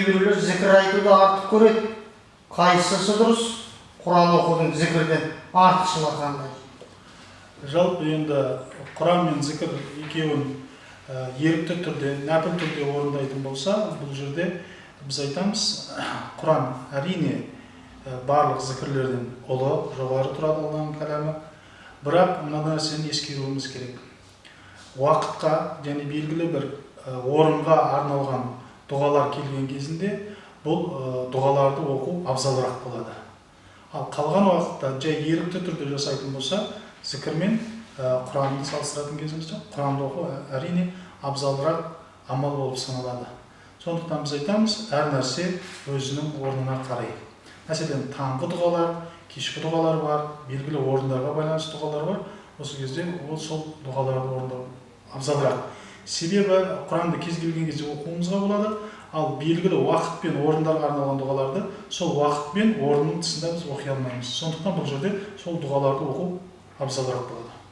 Кейбіреулер зікір айтуды артық көреді. Қайсысы дұрыс? Құран оқудың зікірден артықшылығы қандай? Жалпы енді Құран мен зікір екеуін ерікті түрде, нәпіл түрде орындайтын болса, бұл жерде біз айтамыз, Құран, әрине, барлық зікірлерден ұлы, жоғары тұрады, Алланың кәләмі. Бірақ мына нәрсені ескеруіміз керек: уақытқа және белгілі бір орынға арналған дұғалар келген кезінде бұл дұғаларды оқу абзалырақ болады. Ал қалған уақытта жай ерікті түрде жасайтын болса, зікір мен Құранды салыстыратын кезімізде Құранды оқу, әрине, абзалырақ амал болып саналады. Сондықтан біз айтамыз, әр нәрсе өзінің орнына қарай. Мәселен, таңғы дұғалар, кешкі дұғалар бар, белгілі орындарға байланысты дұғалар бар. Осы кезде ол сол дұғаларды орындау абзалырақ, себебі Құранды кез келген кезде оқуымызға болады, ал белгілі уақыт пен орындарға арналған дұғаларды сол уақыт пен орынның тысында біз оқи алмаймыз. Сондықтан бұл жерде сол дұғаларды оқу абзалырақ болады.